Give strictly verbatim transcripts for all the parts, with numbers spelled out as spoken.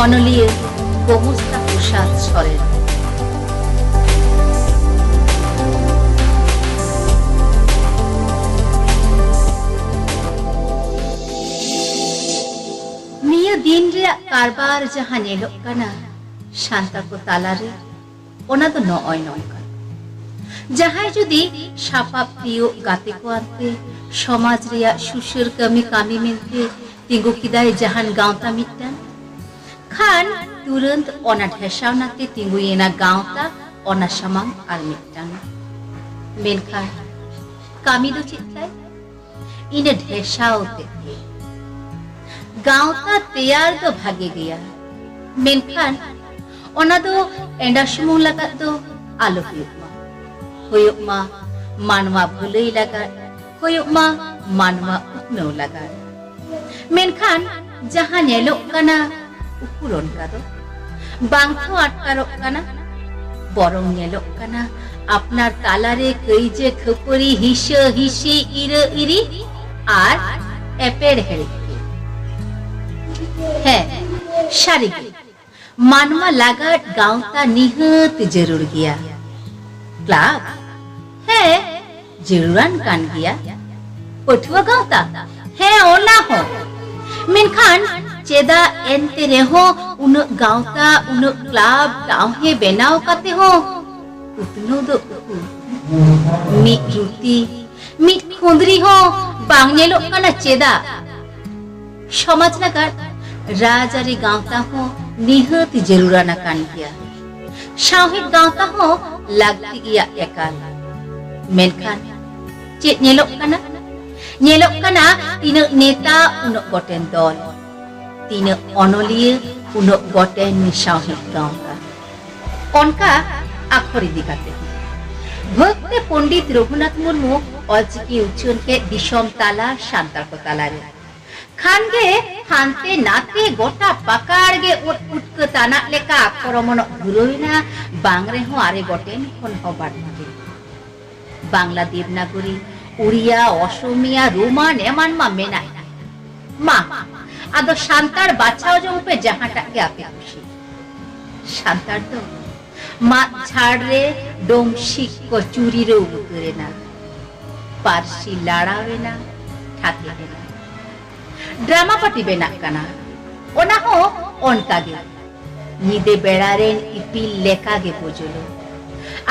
ᱚᱱᱚᱞᱤᱭᱟᱹ ᱜᱳᱢᱚᱥᱛᱟ ᱯᱨᱚᱥᱟᱫᱽ ᱥᱚᱨᱮᱱ᱾ ᱱᱤᱭᱟᱹ ᱫᱤᱱ ᱨᱮᱭᱟᱜ ᱠᱟᱨᱵᱟᱨ ᱡᱟᱦᱟᱸ ᱧᱮᱞᱚᱜ ᱠᱟᱱᱟ ᱥᱟᱱᱛᱟᱲ ᱠᱚ ᱛᱟᱞᱟᱨᱮ, ᱚᱱᱟ ᱫᱚ ᱱᱚᱜᱼᱚᱭ ᱱᱚᱝᱠᱟ᱾ ᱡᱟᱦᱟᱸᱭ ᱡᱩᱫᱤ ᱥᱟᱯᱟᱵ ᱛᱤᱭᱳᱜ ᱜᱟᱛᱮ ᱠᱚ ᱟᱱᱛᱮ ᱥᱚᱢᱟᱡᱽ ᱨᱮᱭᱟᱜ ᱥᱩᱥᱟᱹᱨ ᱠᱟᱹᱢᱤ ᱠᱟᱹᱢᱤ ᱢᱮᱱᱛᱮ ᱛᱤᱸᱜᱩ ᱠᱮᱫᱟᱭ ᱡᱟᱦᱟᱱ ᱜᱟᱶᱛᱟ ᱢᱤᱫᱴᱟᱝ, ᱠᱷᱟᱱ ᱛᱩᱨᱟᱹᱱᱛ ᱚᱱᱟ ᱰᱷᱮᱥᱟᱣᱱᱟ ᱛᱮ ᱛᱤᱸᱜᱩᱭᱮᱱᱟ ᱜᱟᱶᱛᱟ ᱚᱱᱟ ᱥᱟᱢᱟᱝ ᱟᱨ ᱢᱤᱫᱴᱟᱝ᱾ ᱢᱮᱱᱠᱷᱟᱱ ᱠᱟᱹᱢᱤ ᱫᱚ ᱪᱮᱫ ᱛᱟᱭ? ᱤᱱᱟᱹ ᱰᱷᱮᱥᱟᱣ ᱛᱮᱫ ᱜᱮ᱾ ᱜᱟᱶᱛᱟ ᱛᱮᱭᱟᱨ ᱫᱚ ᱵᱷᱟᱜᱮ ᱜᱮᱭᱟ, ᱢᱮᱱᱠᱷᱟᱱ ᱚᱱᱟ ᱫᱚ ᱮᱸᱰᱟ ᱥᱩᱢᱩᱝ ᱞᱟᱜᱟᱫ ᱫᱚ ᱟᱞᱚ ᱦᱩᱭᱩᱜ ᱢᱟ᱾ ᱦᱩᱭᱩᱜ ᱢᱟ ᱢᱟᱱᱣᱟ ᱵᱷᱟᱹᱞᱟᱹᱭ ᱞᱟᱜᱟᱫ, ᱦᱩᱭᱩᱜ ᱢᱟ ᱢᱟᱱᱣᱟ ᱩᱛᱱᱟᱹᱣ ᱞᱟᱜᱟᱫ᱾ ᱢᱮᱱᱠᱷᱟᱱ ᱡᱟᱦᱟᱸ ᱧᱮᱞᱚᱜ ᱠᱟᱱᱟ, ᱩᱠᱩᱨ ᱚᱱᱠᱟ ᱫᱚ ᱵᱟᱝ ᱛᱚ ᱟᱴᱠᱟᱨᱚᱜ ᱠᱟᱱᱟ, ᱵᱚᱨᱚᱝ ᱧᱮᱞᱚᱜ ᱠᱟᱱᱟ ᱟᱯᱱᱟᱨ ᱛᱟᱞᱟᱨᱮ ᱠᱟᱹᱭᱡᱟᱹ ᱠᱷᱟᱹᱯᱟᱹᱨᱤ, ᱦᱤᱥᱟᱹ ᱦᱤᱥᱤ, ᱤᱨᱟᱹ ᱤᱨᱤ ᱟᱨ ᱮᱯᱮᱨ ᱦᱮᱲᱮᱡ ᱜᱮ᱾ ᱦᱮᱸ, ᱥᱟᱹᱨᱤᱜᱮ ᱢᱟᱱᱣᱟ ᱞᱟᱜᱟᱫ ᱜᱟᱶᱛᱟ ᱱᱤᱦᱟᱹᱛ ᱡᱟᱹᱨᱩᱲ ᱜᱮᱭᱟ᱾ ᱠᱞᱟᱵᱽ? ᱦᱮᱸ, ᱡᱟᱹᱨᱩᱲᱟᱱ ᱠᱟᱱ ᱜᱮᱭᱟ᱾ ᱯᱟᱹᱴᱷᱩᱣᱟᱹ ᱜᱟᱶᱛᱟ? ᱦᱮᱸ, ᱚᱱᱟ ᱦᱚᱸ᱾ ᱢᱮᱱᱠᱷᱟᱱ ᱪᱮᱫᱟᱜ ᱮᱱᱛᱮ ᱨᱮᱦᱚᱸ ᱩᱱᱟᱹᱜ ᱜᱟᱶᱛᱟ, ᱩᱱᱟᱹᱜ ᱠᱞᱟᱵᱽ ᱜᱟᱶᱦᱮ ᱵᱮᱱᱟᱣ ᱠᱟᱛᱮ ᱦᱚᱸ ᱩᱛᱱᱟᱹᱣ ᱫᱚ ᱩᱠᱩᱨ? ᱢᱤᱫ ᱨᱩᱛᱤ, ᱢᱤᱫ ᱠᱷᱩᱸᱫᱽᱨᱤ ᱦᱚᱸ ᱵᱟᱝ ᱧᱮᱞᱚᱜ ᱠᱟᱱᱟ ᱪᱮᱫᱟᱜ? ᱥᱚᱢᱟᱡᱽ ᱞᱟᱜᱟᱫ ᱨᱟᱡᱽᱟᱹᱨᱤ ᱜᱟᱶᱛᱟ ᱦᱚᱸ ᱱᱤᱦᱟᱹᱛ ᱡᱟᱹᱨᱩᱲᱟᱱ ᱟᱠᱟᱱ ᱜᱮᱭᱟ᱾ ᱥᱟᱶᱦᱮᱫ ᱜᱟᱶᱛᱟ ᱦᱚᱸ ᱞᱟᱹᱠᱛᱤ ᱜᱮᱭᱟ ᱮᱠᱟᱞ᱾ ᱢᱮᱱᱠᱷᱟᱱ ᱪᱮᱫ ᱧᱮᱞᱚᱜ ᱠᱟᱱᱟ? ᱧᱮᱞᱚᱜ ᱠᱟᱱᱟ ᱛᱤᱱᱟᱹᱜ ᱱᱮᱛᱟ ᱩᱱᱟᱹᱜ ᱜᱚᱴᱮᱱ ᱫᱚᱞ, ᱛᱤᱱᱟᱹᱜ ᱚᱱᱚᱞᱤᱭᱟᱹ ᱩᱱᱟᱹᱜ ᱜᱚᱴᱮᱱ ᱥᱟᱶᱦᱮᱫ ᱜᱟᱶᱛᱟ᱾ ᱚᱱᱠᱟ ᱟᱠᱷᱚᱨ ᱤᱫᱤ ᱠᱟᱛᱮ ᱦᱚᱸ᱾ ᱵᱷᱟᱹᱜᱽ ᱛᱮ ᱯᱚᱱᱰᱤᱛ ᱨᱚᱜᱷᱩᱱᱟᱛᱷ ᱢᱩᱨᱢᱩ ᱚᱞᱪᱤᱠᱤ ᱩᱪᱷᱟᱹᱱ ᱠᱮᱫ ᱫᱤᱥᱚᱢ ᱛᱟᱞᱟ ᱥᱟᱱᱛᱟᱲ ᱠᱚ ᱛᱟᱞᱟᱨᱮ᱾ ᱠᱷᱟᱱ ᱜᱮ ᱦᱟᱱᱛᱮ ᱱᱟᱛᱮ ᱜᱚᱴᱟ ᱯᱟᱠᱟᱲ ᱜᱮ ᱩᱫ ᱯᱩᱴᱠᱟᱹ ᱛᱟᱱᱟᱜ ᱞᱮᱠᱟ ᱟᱠᱷᱚᱨ ᱚᱢᱚᱱᱚᱜ ᱫᱷᱩᱨᱟᱹᱣ ᱮᱱᱟ, ᱵᱟᱝ ᱨᱮᱦᱚᱸ ᱟᱨᱮ ᱜᱚᱴᱮᱱ ᱠᱷᱚᱱ ᱦᱚᱸ ᱵᱟᱹᱲᱛᱤ᱾ ᱵᱟᱝᱞᱟ ᱫᱮᱵᱽᱱᱟᱜᱚᱨᱤ, ᱩᱲᱤᱭᱟ, ᱚᱥᱚᱢᱤᱭᱟ, ᱨᱳᱢᱟᱱ ᱮᱢᱟᱱ ᱢᱟ ᱢᱮᱱᱟᱜ ᱜᱮ᱾ ᱢᱟ, ᱟᱫᱚ ᱥᱟᱱᱛᱟᱲ ᱵᱟᱪᱷᱟᱣ ᱡᱚᱝ ᱯᱮ ᱡᱟᱦᱟᱸᱴᱟᱜ ᱜᱮ ᱟᱯᱮ ᱠᱩᱥᱤ᱾ ᱥᱟᱱᱛᱟᱲ ᱫᱚ ᱢᱟᱫ ᱡᱷᱟᱲ ᱨᱮ ᱰᱚᱢᱥᱤᱠ ᱠᱚ ᱪᱩᱨᱤᱨᱟᱹᱣ ᱩᱛᱟᱹᱨ ᱮᱱᱟ᱾ ᱯᱟᱹᱨᱥᱤ ᱞᱟᱲᱟᱣ ᱮᱱᱟ, ᱴᱷᱟᱠᱮ ᱮᱱᱟ᱾ ᱰᱨᱟᱢᱟ ᱯᱟᱨᱴᱤ ᱵᱮᱱᱟᱜ ᱠᱟᱱᱟ, ᱚᱱᱟ ᱦᱚᱸ ᱚᱱᱠᱟ ᱜᱮ᱾ ᱧᱤᱫᱟᱹ ᱵᱮᱲᱟ ᱨᱮᱱ ᱤᱯᱤᱞ ᱞᱮᱠᱟ ᱜᱮ ᱵᱚ ᱡᱚᱞᱚ᱾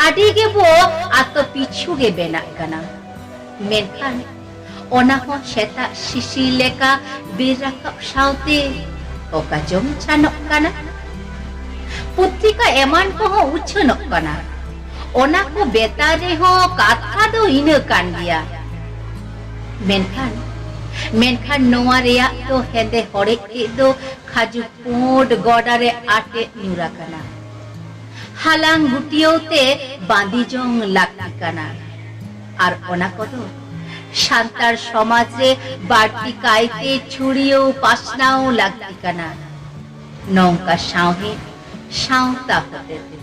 ᱟᱹᱰᱤ ᱜᱮ ᱵᱚ ᱟᱛᱚ ᱯᱤᱪᱷᱩ ᱜᱮ ᱵᱮᱱᱟᱜ ᱠᱟᱱᱟ᱾ ᱢᱮᱱᱠᱷᱟᱱ ᱚᱱᱟ ᱦᱚᱸ ᱥᱮᱛᱟᱜ ᱥᱤᱥᱤᱨ ᱞᱮᱠᱟ ᱵᱮᱨ ᱨᱟᱠᱟᱵ ᱥᱟᱶᱛᱮ ᱚᱠᱟ ᱪᱚᱝ ᱪᱷᱟᱱᱚᱜ ᱠᱟᱱᱟ᱾ ᱯᱚᱛᱨᱤᱠᱟ ᱮᱢᱟᱱ ᱠᱚᱦᱚᱸ ᱩᱪᱷᱟᱹᱱᱚᱜ ᱠᱟᱱᱟ᱾ ᱚᱱᱟ ᱠᱚ ᱵᱮᱛᱟᱨ ᱨᱮᱦᱚᱸ ᱠᱟᱛᱷᱟ ᱫᱚ ᱤᱱᱟᱹ ᱠᱟᱱ ᱜᱮᱭᱟ᱾ ᱢᱮᱱᱠᱷᱟᱱ, ᱢᱮᱱᱠᱷᱟᱱ ᱱᱚᱣᱟ ᱨᱮᱭᱟᱜ ᱫᱚ ᱦᱮᱸᱫᱮ ᱦᱚᱲᱮᱡ ᱛᱮᱫ ᱫᱚ ᱠᱷᱟᱡᱩ ᱯᱩᱸᱰ ᱜᱚᱰᱟ ᱨᱮ ᱟᱴᱮᱫ ᱧᱩᱨ ᱟᱠᱟᱱᱟ᱾ ᱦᱟᱞᱟᱝ ᱜᱩᱴᱤᱭᱟᱹᱣ ᱛᱮ ᱵᱟᱸᱫᱤ ᱡᱚᱝ ᱞᱟᱹᱠᱛᱤ ᱠᱟᱱᱟ᱾ ᱟᱨ ᱚᱱᱟ ᱠᱚᱫᱚ ᱥᱟᱱᱛᱟᱲ ᱥᱚᱢᱟᱡᱽ ᱨᱮ ᱵᱟᱹᱲᱛᱤ ᱠᱟᱭᱛᱮ ᱪᱷᱩᱲᱭᱟᱹᱣ ᱯᱟᱥᱱᱟᱣ ᱞᱟᱹᱠᱛᱤ ᱠᱟᱱᱟ᱾ ᱱᱚᱝᱠᱟ ᱥᱟᱶᱦᱮᱫ ᱥᱟᱶᱛᱟ ᱦᱚᱛᱮᱛᱮ᱾